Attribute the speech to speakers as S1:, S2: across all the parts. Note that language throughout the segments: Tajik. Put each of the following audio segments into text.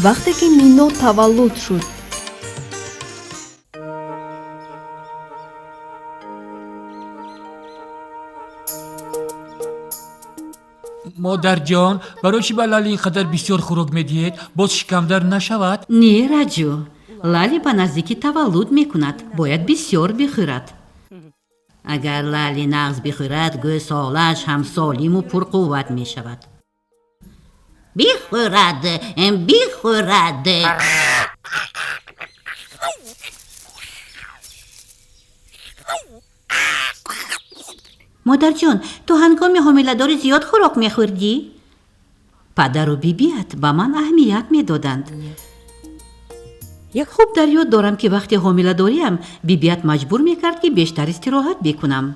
S1: Вақте ки Мино таваллуд шуд.
S2: Модарҷон, барои чӣ ба Лали ин қадар бисёр хӯрок медиҳед? Боз шикамдард нашавад?
S3: Не, Раҷу, Лали ба наздикӣ таваллуд мекунад, бояд бисёр бихӯрад. Агар Лали нағз бихӯрад, гӯсолааш ҳам солиму пурқувват мешавад. Бихӯрад, бихӯрад. Модарҷон, ту ҳангоми ҳомиладорӣ зиёд хӯрок мехӯрдӣ? Падару бибиат ба ман аҳамият медоданд.
S4: Як
S3: Хуб дар ёд дорам, ки вақти ҳомиладориам бибиат маҷбур мекард, ки бештар истироҳат бикунам.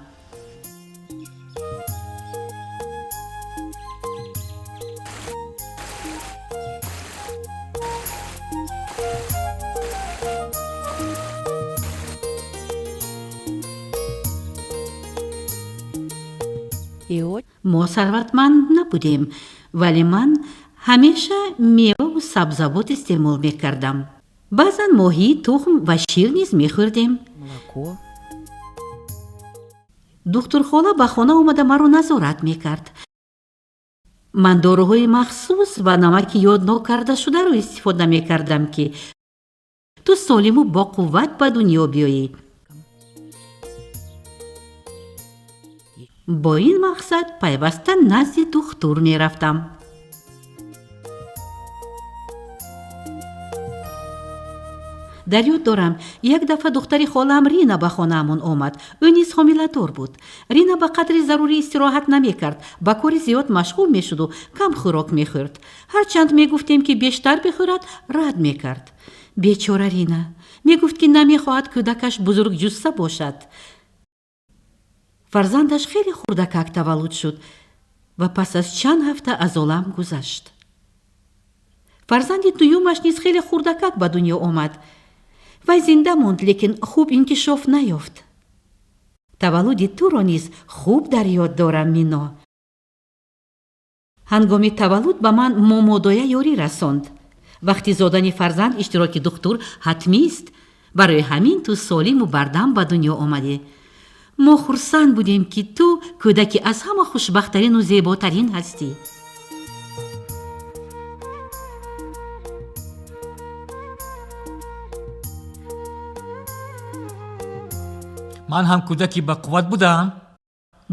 S3: Мо сарватманд набудем, вале ман ҳамеша меваву сабзавот истеъмол мекардам. Баъзан моҳӣ, тухм ва шир низ мехӯрдем.
S4: Молоко.
S3: Духтурхола ба хона омада маро назорат мекард. Ман доруҳои махсус ва намаки йоднок кардашударо истифода мекардам, ки ту солиму боқувват ба дунё биёӣ. Бо ин мақсад пайваста назди духтур мерафтам. Дар ёд дорам, як дафъа духтари холаам Рина ба хонаамон омад. Ӯ низ ҳомиладор буд. Рина ба қадри зарурӣ истироҳат намекард, ба кори зиёд машғул мешуду кам хӯрок мехӯрд. Ҳарчанд мегуфтем, ки бештар бихӯрад, рад мекард. Бечора Рина мегуфт, ки намехоҳад кӯдакаш бузургҷусса бошад. Фарзандаш хеле хурдакак таваллуд шуд ва пас аз чанд ҳафта аз олам гузашт. Фарзанди дуюмаш низ хеле хурдакак ба дунё омад. Вай зинда монд, лекин хуб инкишоф наёфт. Таваллуди туро низ хуб дар ёд дорам, Мино. Ҳангоми таваллуд ба ман момодоя ёрӣ расонд. Вақти зодани фарзанд иштироки духтур ҳатмист. Барои ҳамин ту солиму бардам ба дунё омадӣ. Мо хурсанд будем, ки ту кӯдаки аз ҳама хушбахттарину зеботарин ҳастӣ.
S2: Ман ҳам кӯдаки бақувват будам?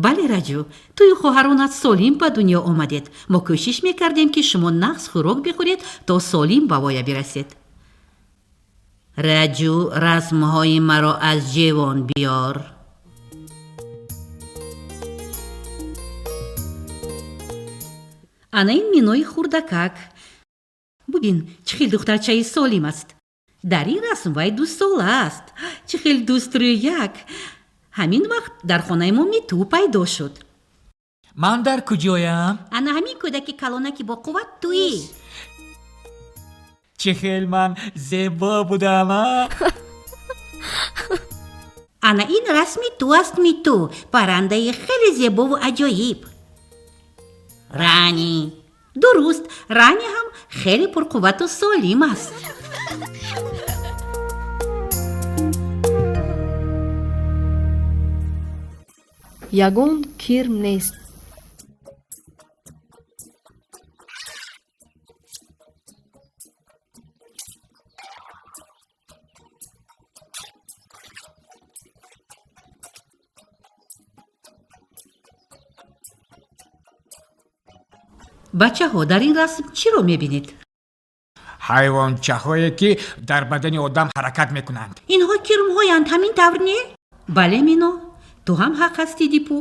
S3: Бале, Раҷу, тую хоҳаронат солим ба дунё омадед. Мо кӯшиш мекардем, ки шумо нағз хӯрок бихӯред, то солим ба воя бирасед. Раҷу, расмҳои маро аз ҷевон биёр. Ана ин Минои хурдакак. Бубин, чӣ хел духтарчаи солим аст. Дар ин расм вай 2 сола аст. Чӣ хел дӯстрӯяк. Ҳамин вақт дар хонаи мо Миту пайдо шуд.
S2: Ман дар куҷоям?
S3: Ана ҳамин кӯдаки калонаки боқувват туӣ.
S2: Чӣ хел ман зебо будам, а?
S3: Ана ин расми ту аст, Миту, паррандаи хеле зебову аҷоиб. Рани, дуруст, Рани ҳам хеле пурқуввату солим аст.
S1: Ягон кирм нест.
S3: Бачаҳо, дар ин расм чиро мебинед?
S2: Ҳайвончаҳое, ки дар бадани одам ҳаракат мекунанд.
S3: Инҳо кирмҳоянд, ҳамин тавр, не? Бале, Мино, ту ҳам ҳақ ҳастӣ, Дипу.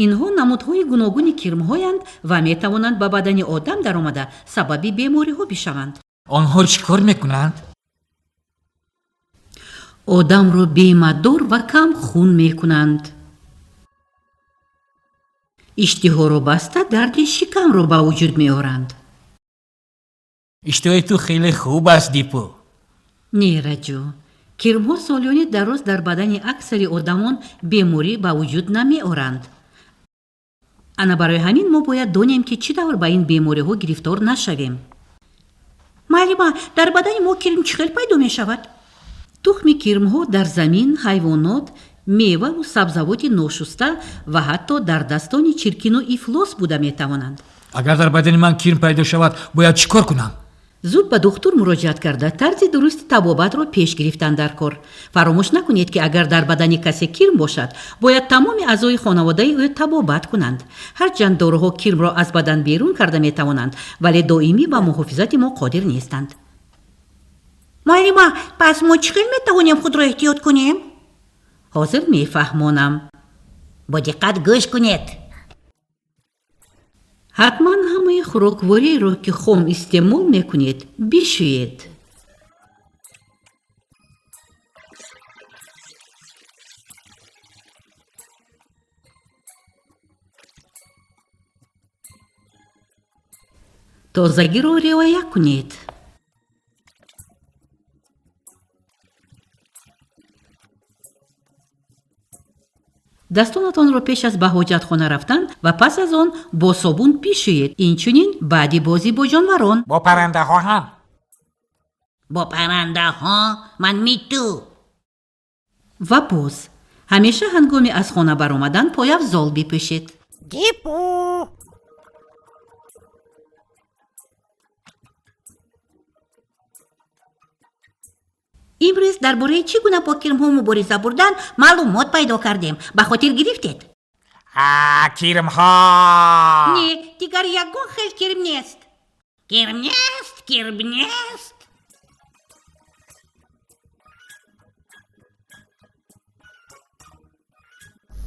S3: Инҳо намудҳои гуногуни кирмҳоянд ва метавонанд ба бадани одам даромада сабаби бемориҳо бишаванд.
S2: Онҳо чӣ кор мекунанд?
S3: Одамро бемадор ва кам хун мекунанд, иштиҳоро баста, дарди шикамро ба вуҷуд меоранд.
S2: Иштиҳои ту хеле хуб аст, Дипу.
S3: Не, Раҷу, кирмҳо солиёни дароз дар бадани аксари одамон беморӣ ба вуҷуд намеоранд. Ана барои ҳамин мо бояд донем, ки чӣ тавр ба ин бемориҳо гирифтор нашавем. Муаллима, дар бадани мо кирм чӣ хел пайдо мешавад? Тухми кирмҳо дар замин, ҳайвонот, меваву сабзавоти ношуста ва ҳатто дар дастони чиркину ифлос буда метавонанд.
S2: Агар дар бадани ман кирм пайдо шавад, бояд чӣ кор кунам?
S3: Зуд ба духтур муроҷиат карда, тарзи дурусти табобатро пеш гирифтан дар кор. Фаромӯш накунед, ки агар дар бадани касе кирм бошад, бояд тамоми аъзои хонаводаи ӯ табобат кунанд. Ҳарчанд доруҳо кирмро аз бадан берун карда метавонанд, вале доимӣ ба муҳофизати мо қодир нестанд. Муаллима, пас мо чӣ хел метавонем худро эҳтиёт кунем? Ҳозир мефаҳмонам. Бо диққат гӯш кунед. Ҳатман ҳамаи хӯроквориеро, ки хом истеъмол мекунед, бишӯед. Тозагиро риоя кунед. Дастонатонро пеш аз ба ҳоҷатхона рафтан ва пас аз он бо собун бишӯед. Инчунин баъди бозӣ бо ҷонварон.
S4: Бо паррандаҳо ҳам.
S3: Бо паррандаҳо ман миту. Ва боз ҳамеша ҳангоми аз хона баромадан пойафзол бипӯшед.
S4: Гипу.
S3: Имрӯз дар бораи чӣ гуна бо кирмҳо мубориза бурдан маълумот пайдо кардем. Ба хотир гирифтед?
S4: Кирмҳо!
S3: Не, дигар ягон хел кирм нест. Кирм нест, кирм нест.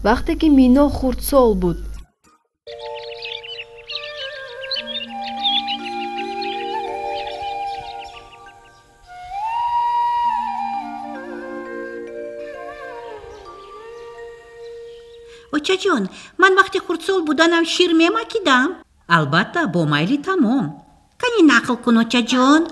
S1: Вақте ки Мино хурдсол буд,
S3: Очаҷон, ман вақти хурдсол буданам шир мемакидам. Албатта, бо майли тамом. Кани нақл кун, очаҷон.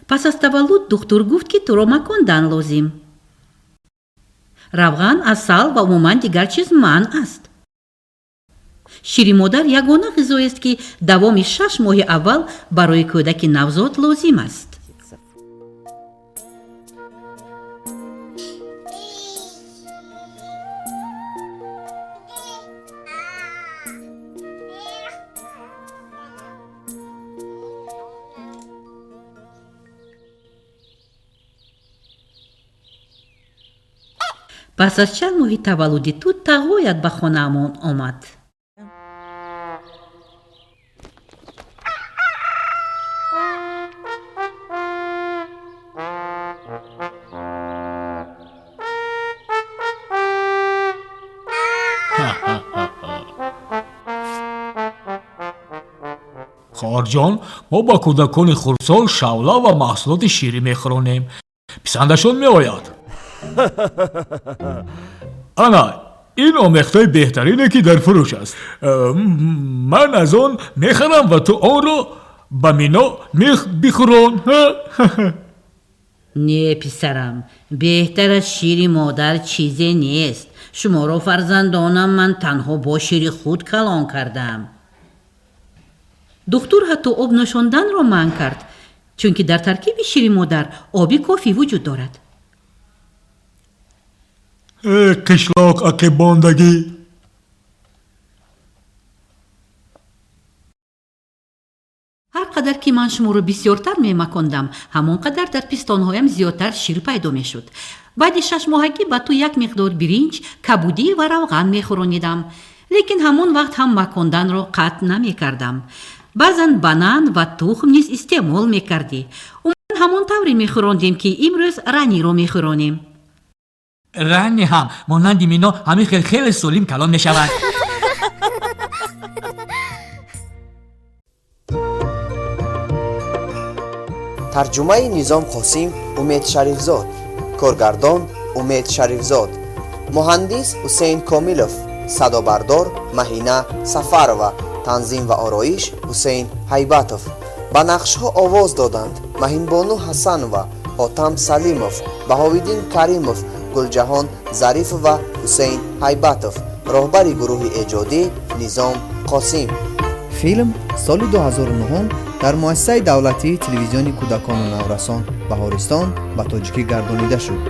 S3: Пас аз таваллуд духтур гуфт, ки туро макондан лозим. Равған, асал ва умуман дигар чиз манъ аст. Шири модар ягона ғизоест, ки давоми 6 моҳи аввал барои кӯдаки навзод лозим аст. Пас аз чанд моҳи таваллуди ту тағоят ба хонаамон омад.
S2: Хоҳарҷон, мо ба кӯдакони хурдсол шавла ва маҳсулоти ширӣ мехӯронем. Писандашон меояд. Ана, ин омехтаи беҳтарине, ки дар фурӯш аст. Ман аз он мехарам ва ту онро ба Мино бихӯрон.
S3: Не, писарам, беҳтар аз шири модар чизе нест. Шуморо фарзандонам ман танҳо бо шири худ калон кардам. Духтур ҳатто об нӯшонданро манъ кард, чунки дар таркиби шири модар оби кофӣ вуҷуд дорад.
S2: Қишлоқ ақибмондагӣ.
S3: Ҳар қадар ки ман шуморо бисёртар мемакондам, ҳамон қадар дар пистонҳоям зиёдтар шир пайдо мешуд. Баъди 6 моҳагӣ ба ту як миқдор биринҷ, кабудӣ ва равған мехӯронидам. Лекин ҳамон вақт ҳам маконданро қатъ намекардам. Баъзан банан ва тухм низ истеъмол мекардӣ. Умуман ҳамон тавре мехӯрондем, ки имрӯз Раниро мехӯронем.
S2: Рани ҳам монанди Мино ҳамин хел хеле солим калон мешавад.
S5: Тарҷумаи Низом Қосим, Умед Шарифзод. Коргардон Умед Шарифзод. Муҳандис Ҳусейн Комилов. Садобардор Маҳина Сафарова. Танзим ва ороиш Ҳусейн Ҳайбатов. Ба нақшҳо овоз доданд Маҳинбону Ҳасанова, Ҳотам Салимов, Баҳовиддин Каримов, Гулҷаҳон Зарифова Ҳусейн Ҳайбатов, роҳбари гурӯҳи эҷодӣ Низом Қосим. Филм соли 2009 дар муассисаи давлатии телевизиони кӯдакону наврасон Баҳористон ба тоҷикӣ гардонида шуд.